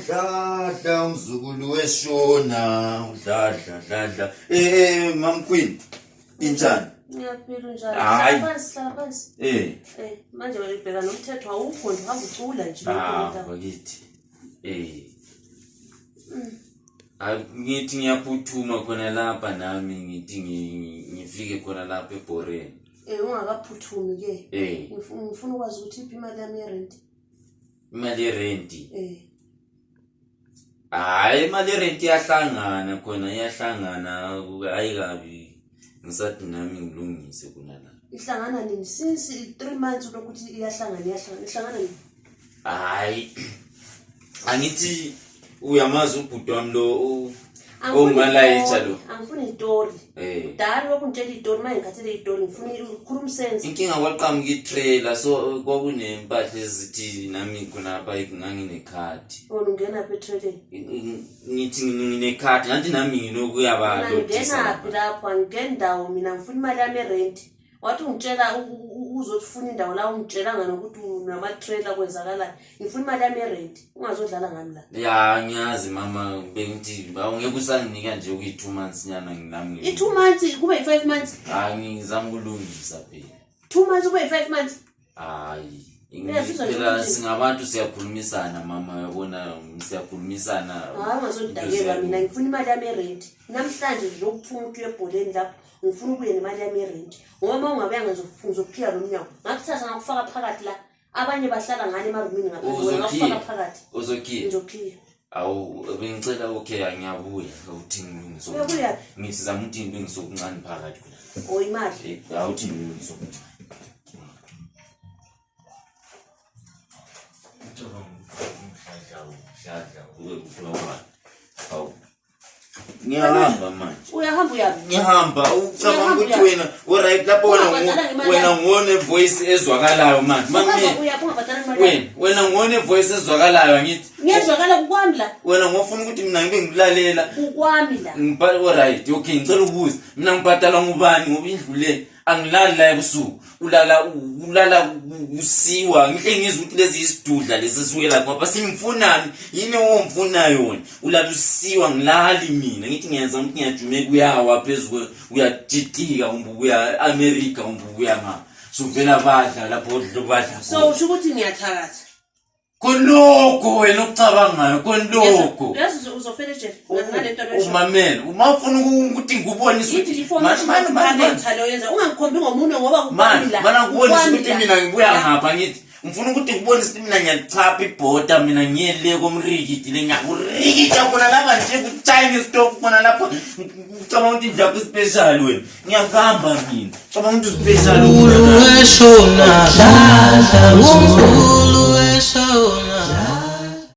Udladla umzukulu weshona udladla dladla. Eh eh Mam Queen injani? Ngiyaphila unjani? Hayi. Hlala phansi, hlala phansi. Eh. Eh, manje wena ubheka nomthetho awukho nje uhamba ucula nje. Ah bakithi. Eh. Hayi ngithi ngiyaphuthuma khona lapha nami ngithi ngifike khona lapha ebhoreni. Eh ungakaphuthumi ke. Eh. Ngifuna ukwazi ukuthi iphi imali yami yerent. Imali yerenti. Eh. Hayi imali yerenti iyahlangana khona iyahlangana hayi kabi. Ngisathi nami ngilungise kunala. Ihlangana nini? Since 3 months lokuthi iyahlangana iyahlangana. Ihlangana nini? Hayi. Angithi uyamazi ubhuti wami lo ongumalayitsha lo. Angifuni itori. Eh. Kudala lokhu ngitshela itori manje ngikhathele itori ngifuna ukukhuluma sense. Inkinga kwaqhamuka i-trailer so kwakunempahla ezithi nami khonapha nganginekhadi. Wena ungena phi etrailer? Ngithi nginekhadi ngathi nami nginokuyabalodisa. Ngingenaphi lapho angingeni ndawo mina ngifuna imali yami erent. Wathi ungitshela uzofuna indawo la ungitshelanga nokuthi unama-trailer kwenzakalani. Ngifuna imali yami yerent ungazodlala ngami la. Ya ngiyazi mama bengithi awungeke usanginika nje okuyi-2 months nyana nami. I-2 months kube yi-5 months. Hayi ngizama ukulungisa phela. 2 months kube yi-5 months. Hayi. Uyazizwa nje Phela ukuthi- singabantu siyakhulumisana mama uyabona siyakhulumisana. Hayi ungazongidakelwa mina ngifuna imali yami yerent. Namhlanje nje lokuphuma ukuthi uye ebholeni lapho ngifuna ubuye nemali yami yerent. Ngoba uma ungabuyanga ngizokuphila lo mnyango. Ngakuthatha ngakufaka phakathi la. Abanye bahlala ngani emarumini ngaphandle wena ngakufaka Uzokhiya. phakathi. Uzokhiya. Ngizokhiya. Awu bengicela okay ngiyabuya awuthi ngilungise. Uyabuya? Ngithi zama ukuthi ngilungise okuncane phakathi khona. O imali. Eh, awuthi ngilungise okuncane. Awu. Ngiyahamba manje. Uyahamba uyaphi? Ngihamba ucabanga Uyahamba ukuthi uyaphi? wena uright lapho wena Ungabhadala ngemali wena yakho. ngone voice ezwakalayo manje. Uhamba Mami uyaphi ungabhadala imali yakho? wena wena ngone voice ezwakalayo angithi. Ngiyezwakala kukwami la. Wena ngofuna ukuthi mina ngibe ngikulalela. Kukwami la. Ngibhale alright okay ngicela ukubuza mina ngibhadala ngubani ngoba indlu le angilali la ebusuku ulala ulala usiwa ngihle ngizwe ukuthi lezi isidudla lesi siwela ngoba simfunani yini owomfuna yona ulala usiwa ngilali mina ngithi ngiyenza ukuthi ngiyajumeka uyawa phezu uyajitika umbe uya America umbe uya nga suvela badla lapho badla So usho ukuthi ngiyathakatha. Koloko wena okucabangayo koloko. Yazi uzofela ejele ngalento leyo. Umamele uma ufuna ukuthi ngikubonise Yithi ukuthi i-formation mani mani mani character leyo yenza ungangikhombi ngomunwe ngoba kukwami mani la. mana ngikubonise Kukwami ukuthi la. mina ngibuya La. ngapha ngithi ngifuna ukuthi ngikubonise ukuthi mina ngiyachapha ibhoda mina ngiye le komrikiti le ngiyakurikita khona lapha nje kutshaye ngesitofu khona lapha ngicabanga ukuthi ndlakho ispecial wena ngiyahamba mina cabanga ukuthi uspecial Mzukulu weshona, dladla mzukulu.